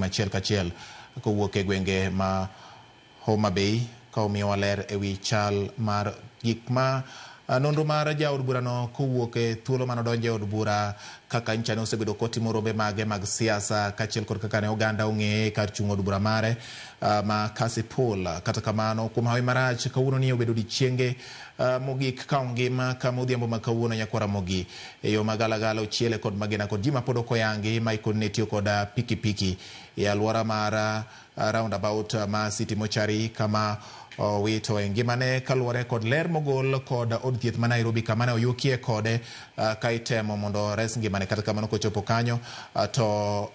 Ramogi achiel kachiel kowuok e gwenge ma Homa Bay ka omiyowa ler ewi chal mar gik ma nonro mar jaod burano kowuok e thuolo manodonjo e od bura, kaka nyicha ne osebedo kotimo rombe mage mag siasa kaachiel kod kaka ne oganda ong'eye kar chung' od bura mare ma Kasipul. Kata kamano, kuom hawi marach, kawuono ni obedo odiechienge mogik ka ongima kama odhiambo ma kawuono, nyakwar Ramogi, e yo magalagala ochiele kod magina kod ji mapod ok oyangi ma ikoni ne tiyo kod pikipiki e alwora mar roundabout ma City Mochari kama owito e ngimane, kaluwore kod ler mogol kod od thieth ma Nairobi kama ne oyukie kode ka itemo mondo ores ngimane. Kata kamano, kochopo kanyo to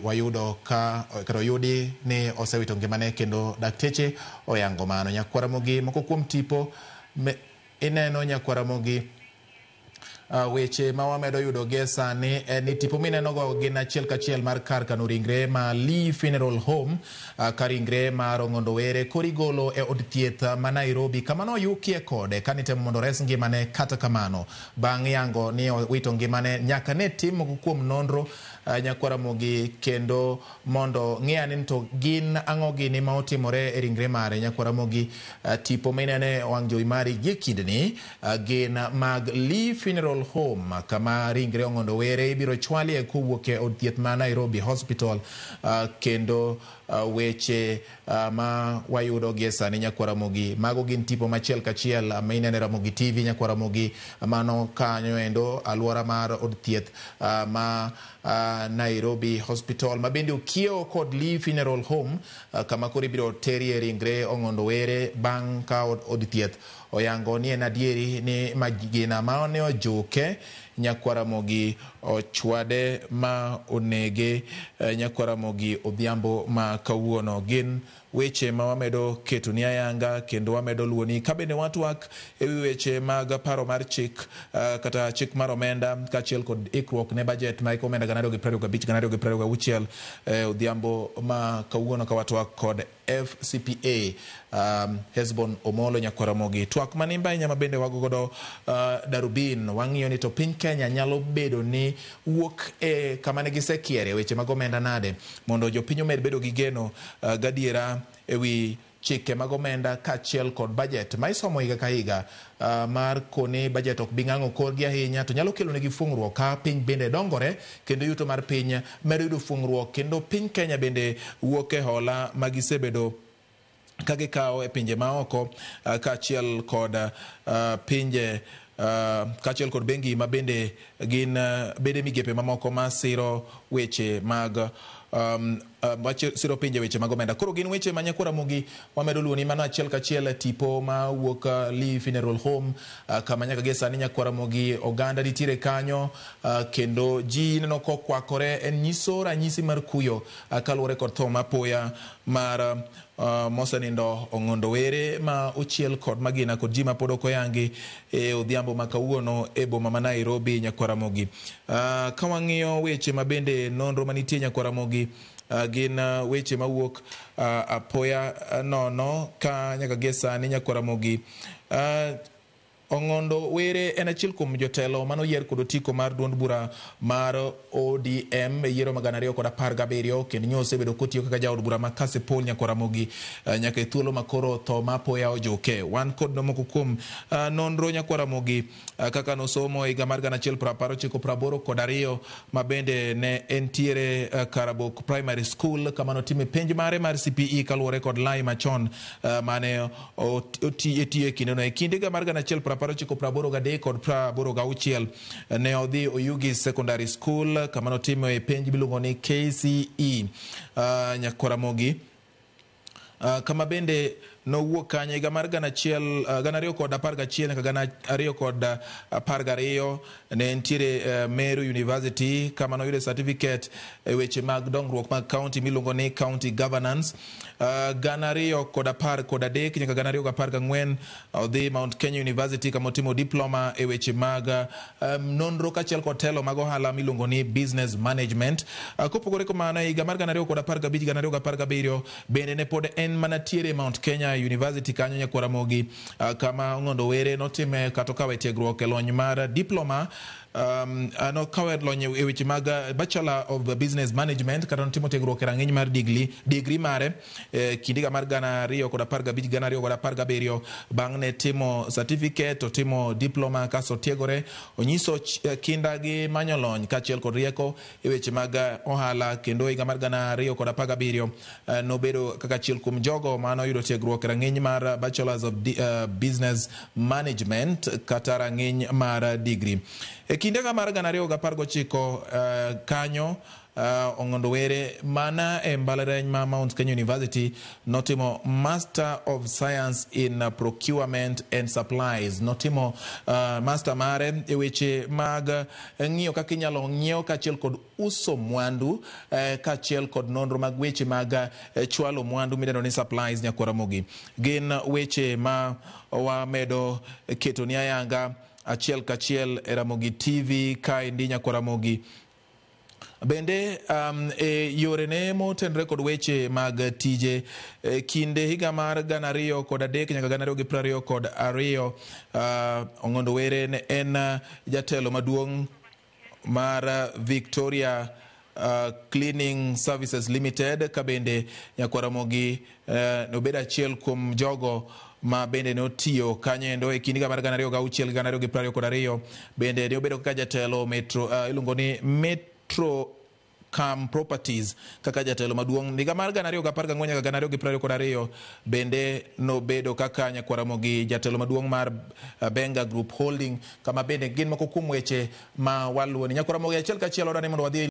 wayudo ka kata oyudi ni osewito ngimane kendo dakteche oyango mano. Nyakwar Ramogi, moko kuom tipo ineno, nyakwar Ramogi, weche ma wamedo yudo gie sani en ni tipo minenogo gin achiel kachiel mar kar kano ringre ma Lee Funeral Home, ka ringre mar Ong'ondo Were koro igolo e od thieth ma Nairobi kama noyukie kode kanitemo mondo ores ngimane. Kata kamano, bang' yango ni owito ngimane, nyaka ne tim moko kuom nonro, nyakwar Ramogi, kendo mondo ng'e ane ni to gin ang'o gini ma otimore e ringre mare. Nyakwar Ramogi, tipo minene e wang' jowi mari gie kindeni gin mag Lee Funeral Home kama ringre Ong'ondo Were ibiro chwalie kowuok e od thieth ma Nairobi Hospital, kendo weche ma wayudo gie sani, nyakwar Ramogi, mago gin tipo machiel kachiel ma ineno e Ramogi TV, nyakwar Ramogi. Mano kanyo endo alwora mar od thieth ma Nairobi Hospital ma bende okiewo kod Lee Funeral Home, kama koro ibiro terie ringre Ong'ondo Were bang' ka od thieth oyango ni en adieri ni magina ma ne ojuke, nyakwar Ramogi, ochwade ma onege, nyakwar Ramogi, odhiambo ma kawuono. Gin weche ma wamedo ketoni ayanga kendo wamedo luoni ka bende watwak ewi weche mag paro mar chik, kata chik mar omenda kaachiel kod ikruok ne bajet ma omenda 2025 2026, odhiambo ma kawuono ka watwak kod FCPA Hesbon Omolo, nyakwar Ramogi. Twak manimba ahinya ma bende wago godo darubin, wang'iyo ni to piny Kenya nyalo bedo ni wuok e kama ne gisekiere weche mag omenda nade mondo jopiny omed bedo gi geno gadiera ewi chike mag omenda kaachiel kod bajet ma isomo higa ka higa, mar koni bajet ok bi ng'ang'o korgi ahinya to nyalo kelo negi fuong'ruok ka piny bende dongore kendo yuto mar piny medo yudo fuong'ruok kendo piny Kenya bende wuok e hola ma gisebedo ka gikawo e pinje maoko, kaachiel kod pinje, kaachiel kod bengi ma bende gin bede migepe mamoko ma siro weche mag siro pinje weche mag omenda. Koro gin weche ma, nyakwar Ramogi, wamedo luoni. Mano achiel kachiel tipo ma wuok Lee Funeral Home, kama nyaka gie sani, nyakwar Ramogi, oganda nitiere kanyo, kendo ji neno kokwakore en nyiso ranyisi mar kuyo, kaluwore kod tho mapoya mar mosenindo Ong'ondo Were ma ochiel kod magina kod ji mapod ok oyangi e odhiambo ma kawuono e boma ma Nairobi, nyakwar Ramogi. Ka wang'iyo weche ma bende nonro manitie, nyakwar Ramogi, gin weche mawuok apoya nono ka nyaka gie sani, nyakwar Ramogi, Ong'ondo Were en achiel kuom jotelo manoyier kod otiko mar duond bura mar ODM e yiero mag 2017, kendo nyo osebedo kotiyo kaka jaod bura ma Kasipul, nyakwar Ramogi, nyaka e thuolo ma koro tho ma apoya ojuke. Wan kod moko kuom nonro, nyakwar Ramogi, kaka nosomo e higa mar 1982, ma bende ne entiere Karabok Primary School kama notime penj mare mar CPE kaluwore kod lai machon mane otiyo e kindeno. E kind higa mar 1983 kod 86 ne odhi Oyugis Secondary School kama notimo e penj miluongo ni KCE, nyakwar Ramogi, kama bende nowuok kanyo higa mar gana achiel 2011 nyaka 2012 ne entiere Meru University kama noyude certificate e weche mag dongruok mag county miluongo ni county governance. 2013 nyaka 2014 odhi Mount Kenya University kama otimo diploma e weche mag nonro kaachiel kod telo mag ohala miluongo ni business management. Kopogore kamano, e higa mar 2015 2017 bende ne pod en mana tiere Mount Kenya University kanyo, nyakwar Ramogi, kama Ong'ondo Were notime kata okawe tiegruok e lony mar diploma. Nokawo lony e weche mag Bachelor of Business Management, kata notimo tiegruok e rang'iny mar degree mare kind higa mar 2015, 2017. Bang' ne timo certificate, otimo diploma, kasto otiegore. Onyiso kinda gi manyo lony kaachiel kod rieko e weche mag ohala, kendo higa mar 2017 nobedo kaka achiel kuom jogo manoyudo tiegruok e rang'iny mar Bachelors of Business Management kata rang'iny mar degree. E kinde ga mar 2019 kanyo, Ong'ondo Were mana e mbalariany ma Mount Kenya University notimo Master of Science in Procurement and Supplies. Notimo master mare e weche mag ng'iyo kaka inyalo ng'iew kaachiel kod uso mwandu, kaachiel kod nonro mag weche mag chwalo mwandu midendo ni supplies. Nyakwaramogi, gin weche ma wamedo keto ni ayanga achiel kachiel e Ramogi TV kaendi. Nyakwaramogi, bende e yorene motenore kod weche mag tije e kinde higa mar 2003 nyaka 2022, Ong'ondo Were ne en jatelo maduong' mar Victoria Cleaning Services Limited, ka bende, Nyakwaramogi, nobedo achiel kuom jogo ma bende notiyo kanyoendo e kind higa mar 2006 gi 2022. Bende ne obedo kaka jatelo Metro, iluongo ni Metro Cam Properties, kaka jatelo maduong'. Higa mar 2014 nyaka 2022 bende nobedo kaka, Nyakwaramogi, jatelo maduong' mar Benga Group Holding, kama bende gin moko kuom weche ma waluwo ni, Nyakwaramogi, achiel kachiel odani mondo wadhi